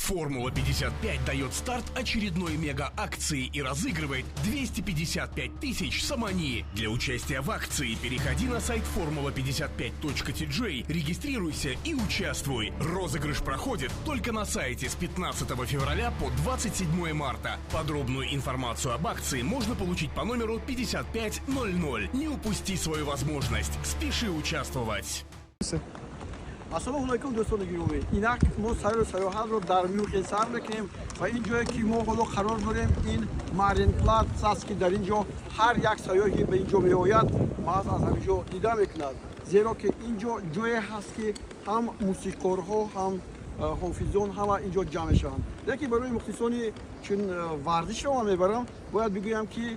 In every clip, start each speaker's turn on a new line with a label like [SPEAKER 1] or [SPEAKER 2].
[SPEAKER 1] Формула-55 дает старт очередной мега-акции и разыгрывает 255 тысяч сомони. Для участия в акции переходи на сайт formula55.tj, регистрируйся и участвуй. Розыгрыш проходит только на сайте с 15 февраля по 27 марта. Подробную информацию об акции можно получить по номеру 5500. Не упусти свою возможность. Спеши участвовать.
[SPEAKER 2] Ассалому алайкум, дӯстони гиромӣ. Инак мо сайру саёҳатро дар Мюнхен сар мекунем ва ин ҷое, ки мо ҳоло қарор дорем, ин Мариенплац аст, ки дар ин ҷо ҳар як сайёҳе ба ин ҷо меояд, маҳз аз ҳамин ҷо дида мекунад, зеро ки ин ҷо ҷое ҳаст, ки ҳам мусиқорҳо, ҳам ҳофизон ҳама ин ҷо ҷамъ мешаванд. Лекин барои мухлисони чун варзишро ман мебарам, бояд бигӯям, ки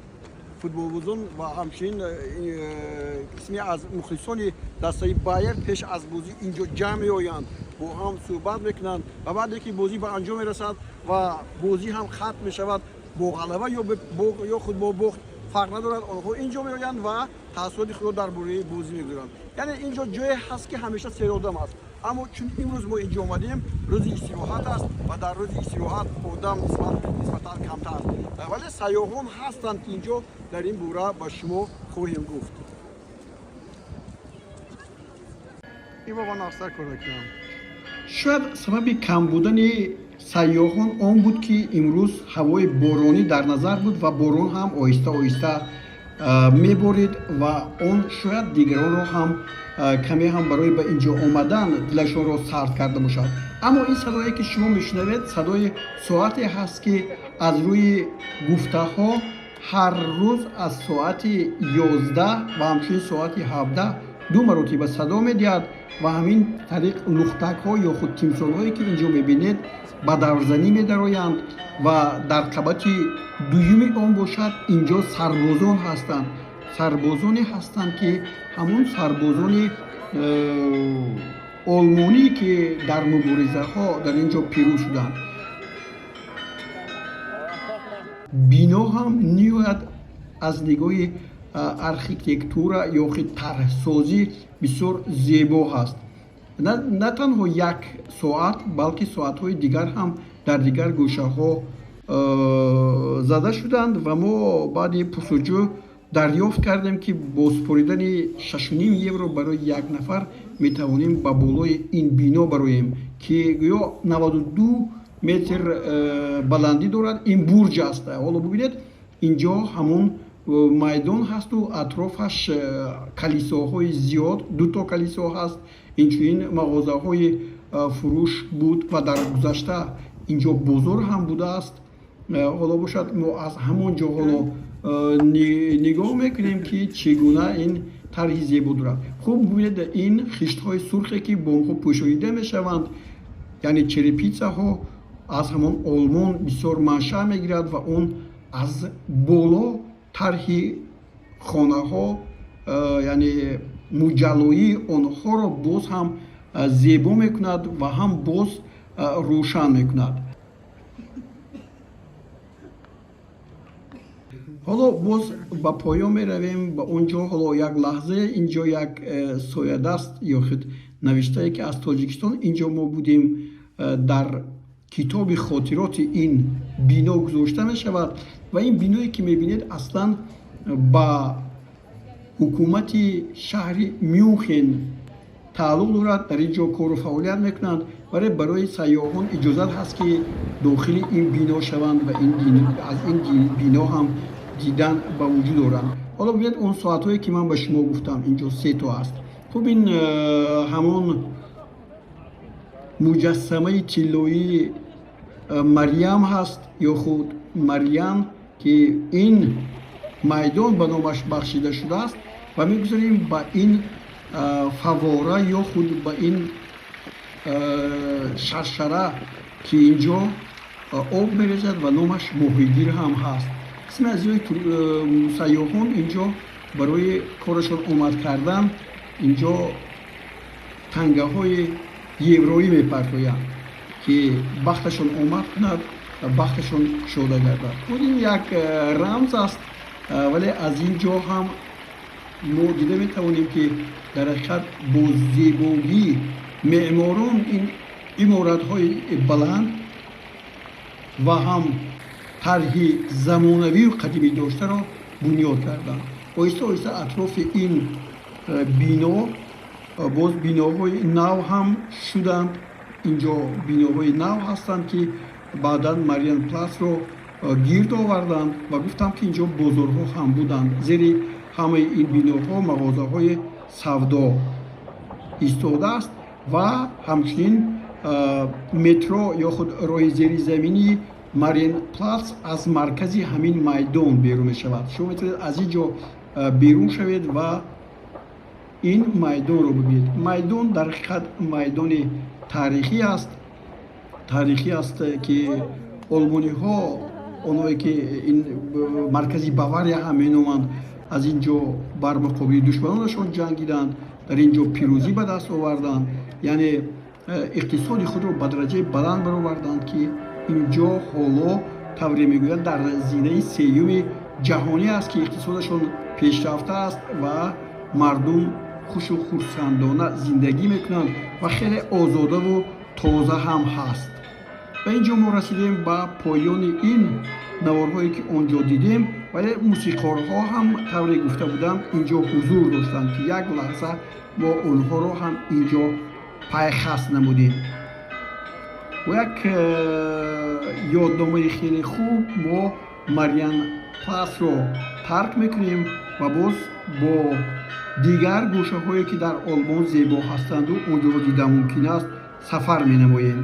[SPEAKER 2] футболбозон ва ҳамчунин қисме аз мухлисони дастаи Байер пеш аз бозӣ инҷо ҷамъ меоянд, бо ҳам суҳбат мекунанд ва баъде ки бозӣ ба анҷом мерасад ва бозӣ ҳам хатм мешавад, бо ғалаба ё худ бо бохт фарқ надорад, онҳо инҷо меоянд ва таассуроти худро дар бораи бозӣ мегузоранд. Яъне инҷо ҷое ҳаст, ки ҳамеша серодам аст. Аммо чун имрӯз мо инҷо омадем, рӯзи истироҳат аст ва дар рӯзи истироҳат одам нисбатан камтар, вале сайёҳон ҳастанд, ки инҷо дар ин бора ба шумо хоҳем гуфт. Имо ман афсар кор мекунам. Шояд сабаби кам будани сайёҳон он буд, ки имрӯз ҳавои боронӣ дар назар буд ва борон ҳам оҳиста оҳиста меборид ва он шояд дигаронро ҳам каме ҳам барои ба инҷо омадан дилашонро сард карда бошад. Аммо ин садое, ки шумо мешунавед, садои соате ҳаст, ки аз рӯи гуфтаҳо ҳар рӯз аз соати 11 ва ҳамчунин соати 17 ду маротиба садо медиҳад ва ҳамин тариқ лухтакҳо ё худ тимсолҳое, ки инҷо мебинед, ба даврзанӣ медароянд ва дар қабати дуюми он бошад, инҷо сарбозон ҳастанд, сарбозоне ҳастанд, ки ҳамон сарбозони олмонӣ, ки дар муборизаҳо дар ин ҷо пирӯз шуданд. Бино ҳам ниҳоят аз нигоҳи архитектура ё худ тарҳсозӣ бисёр зебо ҳаст. На танҳо як соат, балки соатҳои дигар ҳам дар дигар гӯшаҳо зада шуданд ва мо баъди пурсуҷӯ дарёфт кардем, ки бо супоридани 6,5 евро барои як нафар метавонем ба болои ин бино бароем, ки гӯё 92 метр баландӣ дорад. Ин бурҷ аст. Ҳоло бубинед, инҷо ҳамон майдон ҳасту атрофаш калисоҳои зиёд, дуто калисо ҳаст, инчунин мағозаҳои фурӯш буд ва дар гузашта инҷо бозор ҳам будааст. Ҳоло бошад, мо аз ҳамон ҷо ҳоло нигоҳ мекунем, ки чӣ гуна ин тарҳи зебо дорад. Хуб бубинед, ин хиштҳои сурхе, ки бо онҳо пӯшонида мешаванд, яъне черепицаҳо, аз ҳамон Олмон бисёр маншаъ мегирад ва он аз боло тарҳи хонаҳо, яъне муҷаллоии онҳоро боз ҳам зебо мекунад ва ҳам боз рӯшан мекунад. Ҳоло боз ба поён меравем ба он ҷо. Ҳоло як лаҳза инҷо як соядаст ё худ навиштае, ки аз Тоҷикистон инҷо мо будем, дар китоби хотироти ин бино гузошта мешавад. Ва ин биное, ки мебинед, аслан ба ҳукумати шаҳри Мюнхен тааллуқ дорад. Дар ин ҷо кору фаъолият мекунанд, вале барои сайёҳон иҷозат ҳаст, ки дохили ин бино шаванд ва аз ин бино ҳам дидан ба вуҷуд доранд. Ҳоло бибинед, он соатҳое, ки ман ба шумо гуфтам, инҷо се то аст. Хуб, ин ҳамон муҷассамаи тиллоии Марьям ҳаст ё худ Марьян, ки ин майдон ба номаш бахшида шудааст. Ва мегузарем ба ин фавора ё худ ба ин шаршара, ки инҷо об мерезад ва номаш моҳигир ҳам ҳаст. Қисме аз зиёди сайёҳон инҷо барои корашон омад кардан инҷо тангаҳои евроӣ мепартоянд, ки бахташон омад кунад ва бахташон кушода гардад. Худ ин як рамз аст, вале аз ин ҷо ҳам мо дида метавонем, ки дар ҳақиқат бо зебогӣ меъморон ин иморатҳои баланд ва ҳам тарҳи замонавию қадимӣ доштаро бунёд карданд. Оҳиста оҳиста атрофи ин бино боз биноҳои нав ҳам шуданд. Инҷо биноҳои нав ҳастанд, ки баъдан Мариенплацро гирд оварданд ва гуфтам, ки инҷо бозорҳо ҳам буданд. Зери ҳамаи ин биноҳо мағозаҳои савдо истодааст ва ҳамчунин метро ё худ роҳи зеризаминии Мариенплац аз маркази ҳамин майдон берун мешавад. Шумо метавонед аз ин ҷо берун шавед ва ин майдонро бибинед. Майдон дар ҳақиқат майдони таърихӣ аст. Таърихӣ аст, ки олмониҳо, онҳое ки ин маркази Бавария ҳам меноманд, аз ин ҷо бар муқобили душманонашон ҷангиданд, дар ин ҷо пирӯзӣ ба даст оварданд, яъне иқтисоди худро ба дараҷаи баланд бароварданд, ки ин ҷо ҳоло тавре мегӯянд дар зинаи сеюми ҷаҳонӣ аст, ки иқтисодашон пешрафта аст ва мардум хушу хурсандона зиндагӣ мекунанд ва хеле озодаву тоза ҳам ҳаст. Ва ин ҷо мо расидем ба поёни ин наворҳое, ки он ҷо дидем, вале мусиқорҳо ҳам, тавре гуфта будам, ин ҷо ҳузур доштанд, ки як лаҳза мо онҳоро ҳам ин ҷо пайхаст намудем. Бо як ёдномаи хеле хуб мо Мариенплацро тарк мекунем ва боз бо дигар гӯшаҳое, ки дар Олмон зебо ҳастанду он ҷоро дида мумкин аст, сафар менамоем.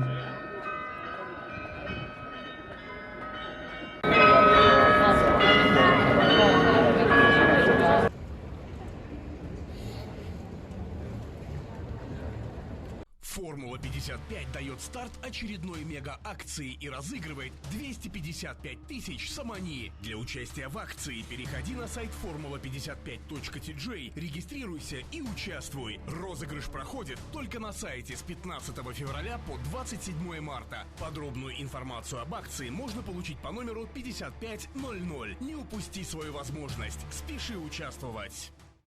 [SPEAKER 1] Формула-55 дает старт очередной мега-акции и разыгрывает 255 тысяч сомони. Для участия в акции переходи на сайт formula55.tj, регистрируйся и участвуй. Розыгрыш проходит только на сайте с 15 февраля по 27 марта. Подробную информацию об акции можно получить по номеру 5500. Не упусти свою возможность. Спеши участвовать.